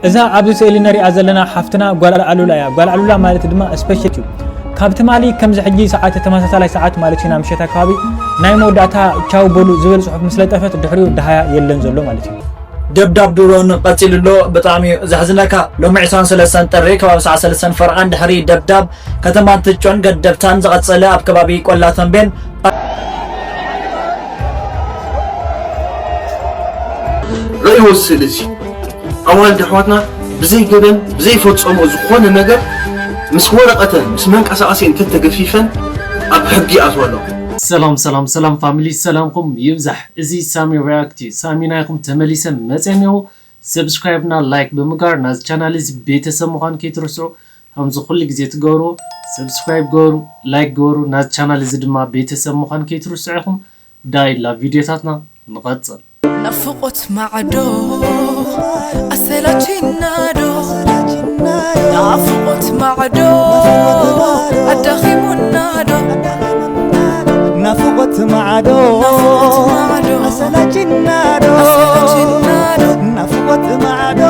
እዛ ኣብዚ ስእሊ ንሪኣ ዘለና ሓፍትና ጓል ኣሉላ እያ። ጓል ኣሉላ ማለት ድማ ስፔሻል እዩ። ካብ ትማሊ ከምዚ ሕጂ ሰዓት፣ ተመሳሳላይ ሰዓት ማለት እዩ፣ ናብ ምሸት ኣካባቢ ናይ መወዳእታ ቻው በሉ ዝብል ጽሑፍ ምስ ለጠፈት፣ ድሕሪኡ ደሃያ የለን ዘሎ ማለት እዩ። ደብዳብ ድሮን ቀጺሉ ኣሎ። ብጣዕሚ እዩ ዘሕዝነካ። ሎሚ ዕስራን ሰለስተን ጥሪ ከባቢ ሰዓት ሰለስተን ፈረቓን ድሕሪ ደብዳብ ከተማ ትጮን ገደብታን ዝቐጸለ ኣብ ከባቢ ቆላ ተንቤን ርእይዎ ስእሊ እዚ። ኣዋልድ ኣሕዋትና ብዘይ ገበን ብዘይ ፈጸምኦ ዝኾነ ነገር ምስ ወረቐተን ምስ መንቀሳቐሲአን እንተተገፊፈን ኣብ ሕጊ ይኣትዋ ኣለዋ። ሰላም ሰላም ሰላም ፋሚሊ፣ ሰላምኩም ይብዛሕ። እዚ ሳሚ ሪያክት እዩ። ሳሚ ናይኹም ተመሊሰ መጸ እኒሆ። ሰብስክራይብ እና ላይክ ብምግባር ናዚ ቻናል እዚ ቤተሰብ ምዃን ከይትርስዑ። ከምዚ ኩሉ ግዜ ትገብርዎ ሰብስክራይብ ገበሩ፣ ላይክ ገበሩ፣ ናዚ ቻናል እዚ ድማ ቤተሰብ ምዃን ከይትርስዑ ኢኹም። ዳይ ላ ቪድዮታትና ንቐጽል። ናፍቆት ማዕዶ ኣሰላችና ዶ? ናፍቆት ማዕዶ ኣዳኺሙና ዶ? ናፍቆት ማዕዶ ኣሰላችና ዶ? ናፍቆት ማዕዶ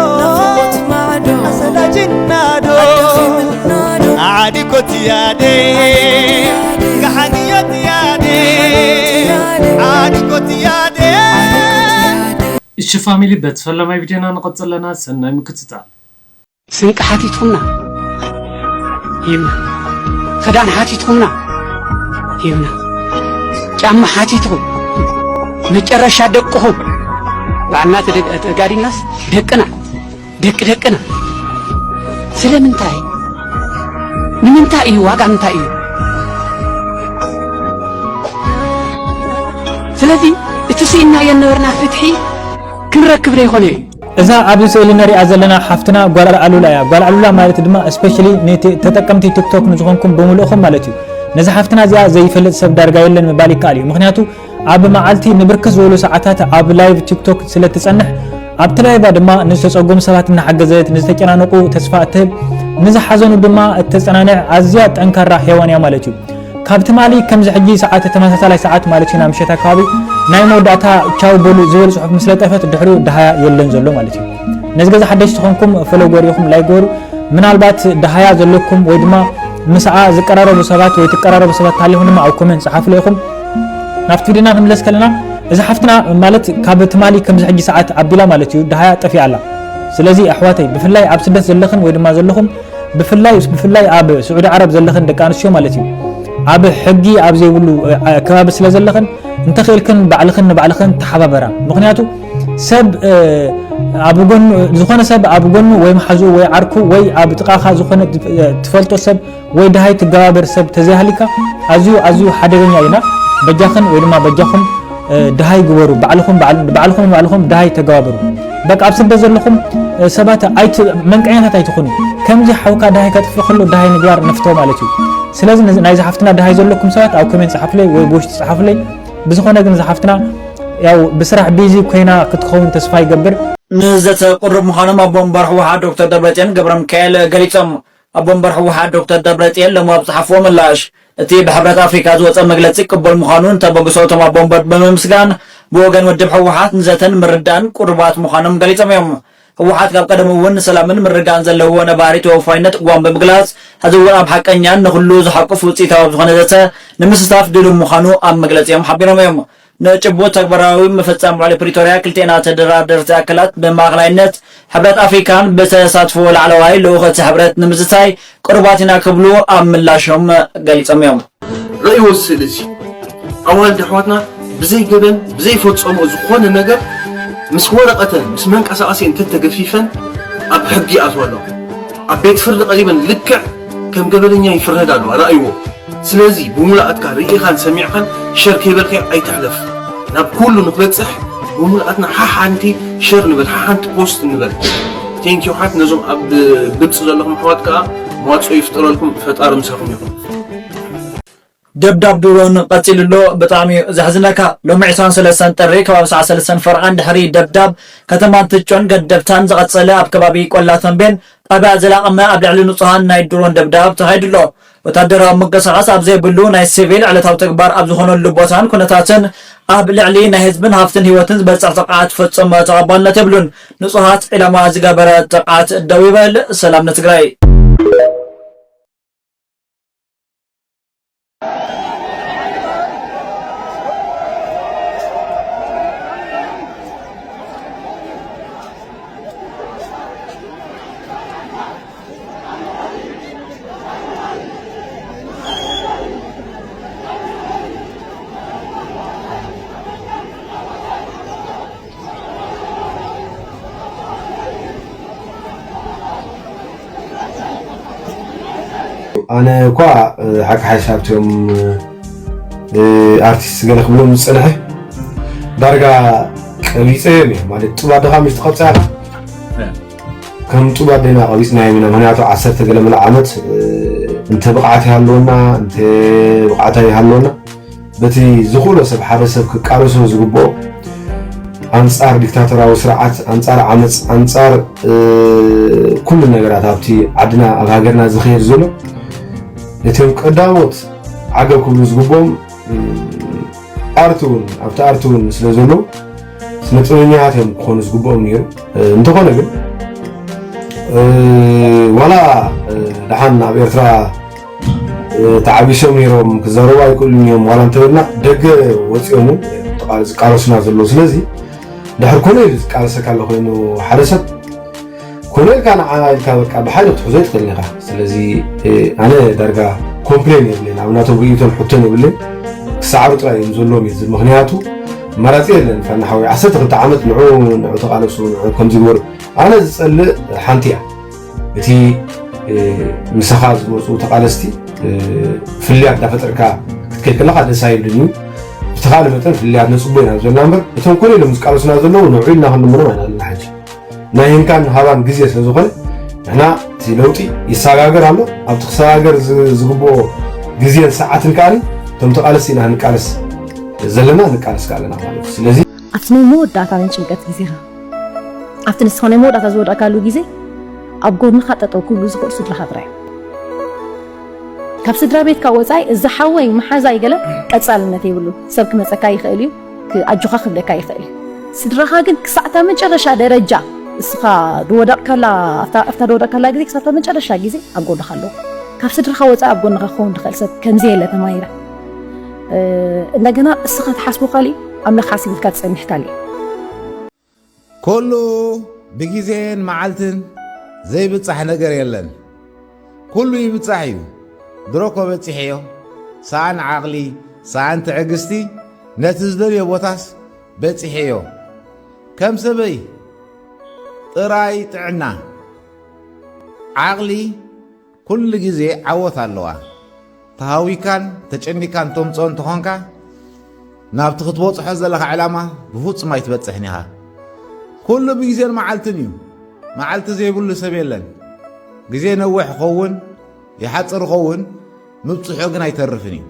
ኣሰላችና ዶ? እሺ ፋሚሊ፣ በቲ ፈለማይ ቪድዮና ንቐጽል ኣለና። ሰናይ ምክትታል። ስንቂ ሓቲትኩምና ሂብና፣ ክዳን ሓቲትኩምና ሂብና፣ ጫማ ሓቲትኩም፣ መጨረሻ ደቅኹም፣ ባዕልና ተደ-፣ ተጋዲልናስ ደቅና፣ ደቂ ደቅና። ስለምንታይ? ንምንታይ እዩ? ዋጋ ምንታይ እዩ? ስለዚ እቲ ስኢናዮ ነበርና ፍትሒ ክንረክብ ዘይኮነ እዩ። እዛ ኣብዚ ስእሊ ንሪኣ ዘለና ሓፍትና ጓል ኣሉላ እያ። ጓል ኣሉላ ማለት ድማ ስፔሻሊ ተጠቀምቲ ቲክቶክ ንዝኾንኩም ብምልእኹም ማለት እዩ። ነዚ ሓፍትና እዚኣ ዘይፈልጥ ሰብ ዳርጋ የለን ምባል ይከኣል እዩ። ምኽንያቱ ኣብ መዓልቲ ንብርክት ዝበሉ ሰዓታት ኣብ ላይቭ ቲክቶክ ስለ ትጸንሕ፣ ኣብቲ ላይቫ ድማ ንዝተጸገሙ ሰባት እናሓገዘት፣ ንዝተጨናነቁ ተስፋ እትህብ፣ ንዝሓዘኑ ድማ እተጸናንዕ ኣዝያ ጠንካራ ሄዋን እያ ማለት እዩ። ካብ ትማሊ ከምዚ ሕጂ ሰዓት፣ ተመሳሳላይ ሰዓት ማለት እዩ፣ ናብ ምሸት ኣካባቢ ናይ መወዳእታ ቻው በሉ ዝብል ጽሑፍ ምስ ለጠፈት፣ ድሕሪኡ ደሃያ የለን ዘሎ ማለት እዩ። ነዚ ገዛ ሓደሽቲ ዝኾንኩም ፎሎ ገሩ ኢኹም፣ ላይክ ገሩ። ምናልባት ደሃያ ዘለኩም ወይ ድማ ምስኣ ዝቀራረቡ ሰባት ወይ ትቀራረቡ ሰባት ታሊኹም ድማ ኣብ ኮሜንት ጸሓፉ ኢኹም። ናብቲ ቪድዮና ክንምለስ ከለና፣ እዛ ሓፍትና ማለት ካብ ትማሊ ከምዚ ሕጂ ሰዓት ኣቢላ ማለት እዩ፣ ደሃያ ጠፊኣ ኣላ። ስለዚ ኣሕዋተይ፣ ብፍላይ ኣብ ስደት ዘለኽን ወይ ድማ ዘለኹም፣ ብፍላይ፣ ብፍላይ ኣብ ስዑዲ ዓረብ ዘለኽን ደቂ ኣንስትዮ ማለት እዩ፣ ኣብ ሕጊ ኣብ ዘይብሉ፣ እ፣ ከባቢ ስለ ዘለኽን፣ እንተኽእልክን ባዕልኽን ንባዕልኽን ተሓባበራ። ምኽንያቱ ሰብ፣ እ፣ ኣብ ጎኑ፣ ዝኾነ ሰብ ኣብ ጎኑ ወይ መሓዙ ወይ ዓርኩ ወይ ኣብ ጥቓኻ ዝኾነ ትፍ-፣ እ፣ ትፈልጦ ሰብ ወይ ደሃይ ትገባበር ሰብ ተዘይሃሊካ ኣዝዩ፣ ኣዝዩ ሓደገኛ እዩ። እና በጃኽን ወይ ድማ በጃኹም፣ እ፣ ደሃይ ግበሩ። ባዕልኹም፣ ባዕል-፣ ባዕልኹም ንባዕልኹም ደሃይ ተገባበሩ። በቃ ኣብ ስደት ዘለኹም፣ እ፣ ሰባት ኣይት-፣ መንቀኛታት ኣይትኹኑ። ከምዚ ሓውካ ደሃይ ከጥፍእ ከሎ ደሃይ ምግባር ንፍቶ ማለት እዩ። ስለዚ ነዚ፣ ናይዚ ሓፍትና ደሃይ ዘለኩም ሰባት ኣብ ኮሜንት ጸሓፉለይ ወይ ብውሽጢ ጸሓፉለይ። ብዝኾነ ግን እዛ ሓፍትና ያው ብስራሕ ቢዚ ኮይና ክትኸውን ተስፋ ይገብር። ንዘተ ቅሩብ ምዃኖም ኣቦ ወንበር ህወሓት ዶክተር ደብረጽዮን ገብረሚካኤል ገሊጾም። ኣቦ ወንበር ህወሓት ዶክተር ደብረጽዮን ሎሚ ኣብ ጸሓፍዎ ምላሽ፣ እቲ ብሕብረት ኣፍሪካ ዝወጸ መግለጺ ቅቡል ምዃኑ እንተበግሶ እቶም ኣቦ ወንበር ብምምስጋን፣ ብወገን ውድብ ህወሓት ንዘተን ምርዳን ቅሩባት ምዃኖም ገሊጾም እዮም። ህወሓት ካብ ቀደሙ እውን ንሰላምን ምርግጋእን ዘለዎ ነባሪ ተወፋይነት ቅዋም ብምግላጽ፣ ሕዚ እውን ኣብ ሓቀኛን ንኹሉ ዝሓቁፍ ውፅኢታዊ ኣብ ዝኾነ ዘተ ንምስታፍ ድሉው ምዃኑ ኣብ መግለጺኦም ሓቢሮም እዮም። ንጭቡጥ ተግባራዊ ምፍጻም ውዕሊ ፕሪቶርያ ክልቲኤን ተደራደርቲ ኣካላት ብማእኸላይነት ሕብረት ኣፍሪካን ብተሳትፎ ላዕለዋይ ልኡኽ እቲ ሕብረት ንምዝታይ ቅሩባት ኢና ክብሉ ኣብ ምላሾም ገሊጾም እዮም። ርእይዎ ስእሊ እዚ። ኣዋልድ ኣሕዋትና ብዘይ ገበን ብዘይ ፈጸምኦ ዝኾነ ነገር ምስ ወረቐተን ምስ መንቀሳቐሲአን እንተተገፊፈን ኣብ ሕጊ ይኣትዋ ኣለዋ። ኣብ ቤት ፍርዲ ቀሪበን ልክዕ ከም ገበነኛ ይፍረዳ ኣለዋ። ርኣይዎ። ስለዚ ብሙሉኣትካ ርኢኻን ሰሚዕኻን ሸር ከይበልካዮ ኣይትሕለፍ። ናብ ኩሉ ንክበጽሕ ብሙሉኣትና ሓሓንቲ ሸር ንበል፣ ሓሓንቲ ፖስት ንበል። ቴንኪዩ ሓት ነዞም ኣብ ግብጺ ዘለኹም ኣሕዋት ከኣ መዋጽኦ ይፍጠረልኩም፣ ፈጣሪ ምሳኹም ይኹን። ደብዳብ ድሮን ቀጺሉ ኣሎ። ብጣዕሚ እዩ ዘሕዝነካ። ሎሚ ዕስራን ሰለስተን ጥሪ ከባቢ ሰዓት ሰለስተን ፈረቓን ድሕሪ ደብዳብ ከተማ እንትጮን ገደብታን ዝቐጸለ ኣብ ከባቢ ቆላ ተንቤን ጣብያ ዘላቕመ ኣብ ልዕሊ ንጹሃን ናይ ድሮን ደብዳብ ተኻይዱ ኣሎ። ወታደራዊ ምንቅስቓስ ኣብ ዘይብሉ ናይ ሲቪል ዕለታዊ ተግባር ኣብ ዝኾነሉ ቦታን ኩነታትን ኣብ ልዕሊ ናይ ህዝብን ሃፍትን ህይወትን ዝበፅሕ ጥቕዓት ፍፁም ተቐባልነት የብሉን። ንፁሃት ዒላማ ዝገበረ ጥቕዓት ደው ይበል። ሰላም ንትግራይ። ኣነ እኳ ሓቂ ሓይሽ ኣብቲኦም ኣርቲስት ገለ ክብሎም ዝፀንሐ ዳርጋ ቀቢፀዮም እዮም። ማለት ጡብ ኣደኻ ምሽ ትቐብፃ ኢኻ። ከም ጡብ ኣዴና ቀቢፅናዮም ኢና። ምክንያቱ ዓሰርተ ገለ መለ ዓመት እንተ ብቕዓት ይሃለወና እንተ ብቕዓት ኣይሃለወና በቲ ዝኽእሎ ሰብ ሓደ ሰብ ክቃለሶ ዝግብኦ ኣንጻር ዲክታቶራዊ ስርዓት፣ ኣንጻር ዓመጽ፣ ኣንጻር ኩሉ ነገራት ኣብቲ ዓድና ኣብ ሃገርና ዝኽየድ ዘሎ ነቶም ቀዳሞት ዓገብ ክብሉ ዝግብኦም ኣርቲ እውን ኣብቲ ኣርቲ እውን ስለ ዘለዉ ስነ ጥበበኛታት እዮም ክኾኑ ዝግብኦም ነይሩ። እንተኾነ ግን ዋላ ደሓን ኣብ ኤርትራ ተዓቢሶም ነይሮም ክዛረቡ ኣይክእሉን እዮም ዋላ እንተበልና ደገ ወፂኦም ዝቃለሱና ዘለዉ ስለዚ ድሕር ኮነ ኢሉ ዝቃለሰካ ኣሎ ኮይኑ ሓደ ሰብ ኮነ ኢልካ ንዓ ኢልካ በቃ ብሓይሊ ክትሕዞ ይትኽእል ኢኻ ስለዚ ኣነ ዳርጋ ኮምፕሌን የብለይን ኣብ ናቶም ርእይቶን ሕቶን የብለይን ክሰዓሩ ጥራይ እዮም ዘለዎም እዩ ዝብል ምክንያቱ ኣማራፂ የለን ፋና ሓወይ ዓሰርተ ክልተ ዓመት ንዑ ንዑ ተቃለሱ ንዑ ከምዚ ግበሩ ኣነ ዝፀልእ ሓንቲ እያ እቲ ምሳኻ ዝመፁ ተቃለስቲ ፍልያት እንዳፈጠርካ ክትከይድ ከለካ ደስ ኣይብልን እዩ ብተኻለ መጠን ፍልያት ነፅቦ ኢና ዘለና እምበር እቶም ኮነ ኢሎም ዝቃለሱና ዘለዉ ንዑ ኢልና ክንድምሮም ኣይናለና ሕጂ ናይ ሂንካን ሃባን ግዜ ስለ ዝኾነ ንሕና እቲ ለውጢ ይሰጋገር ኣሎ ኣብቲ ክሰጋገር ዝግብኦ ግዜን ሰዓትን ከዓኒ እቶም ተቃለስቲ ኢና ክንቃለስ ዘለና ንቃለስ ከ ኣለና ማለት እዩ ስለዚ ኣብቲ ናይ መወዳእታ ናይ ጭንቀት ግዜኻ ኣብቲ ንስኻ ናይ መወዳእታ ዝወደቕካሉ ግዜ ኣብ ጎንኻ ጠጠው ክብሉ ዝኽእሉ ስድራኻ ጥራይ እዮም ካብ ስድራ ቤትካ ወፃኢ እዚ ሓወይ መሓዛይ ገለ ቀፃልነት የብሉ ሰብ ክመፀካ ይኽእል እዩ ኣጆኻ ክብለካ ይኽእል እዩ ስድራኻ ግን ክሳዕ እታ መጨረሻ ደረጃ እስኻ ዝወደቕካላ ኣብታ ዝወደቕካላ ግዜ ክሳብ መጨረሻ ግዜ ኣብ ጎንኻ ኣለዉ ካብ ስድራኻ ወፃኢ ኣብ ጎንኻ ክኸውን ዝኽእል ሰብ ከምዚ የለ ተማሂረ እንደገና እስኻ ትሓስቦ ካሊእ ኣምላኽ ሓሲብልካ ትፀንሕ ካሊእ ኩሉ ብግዜን መዓልትን ዘይብጻሕ ነገር የለን። ኩሉ ይብጻሕ እዩ። ድሮ እኮ በጺሐዮ። ሰኣን ዓቕሊ፣ ሰኣን ትዕግስቲ፣ ነቲ ዝደልዮ ቦታስ በጺሐዮ። ከም ሰበይ ጥራይ ጥዕና፣ ዓቕሊ፣ ኩሉ ግዜ ዓወት ኣለዋ። ተሃዊካን ተጨኒካን ተምጽኦ እንተኾንካ ናብቲ ክትበጽሖ ዘለኻ ዕላማ ብፍጹም ኣይትበጽሕን ኢኻ። ኩሉ ብግዜን መዓልትን እዩ። መዓልቲ ዘይብሉ ሰብ የለን። ግዜ ነዊሕ ይኸውን ይሓጽር ይኸውን ምብጽሑ ግን ኣይተርፍን እዩ።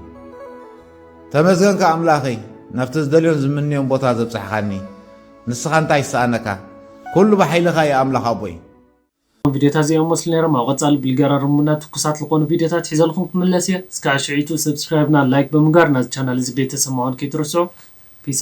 ተመስገን ከኣ ኣምላኸይ ናብቲ ዝደልዮን ዝምንዮን ቦታ ዘብጽሕኻኒ። ንስኻ እንታይ ይሰኣነካ? ኩሉ ብሓይልኻ እዩ ኣምላኽ ኣቦይ። ቪድዮታት እዚኦም መስሉ ነይሮም ኣብ ቀፃሊ ብልገራርሙና ትኩሳት ዝኾኑ ቪድዮታት ሒዘልኩም ክምለስ እየ እስካዕ ሽዒቱ ሰብስክራይብና ላይክ ብምግባር ናዚ ቻናል እዚ ቤተሰብ ምዃን ከይትርስዑ ፒሳ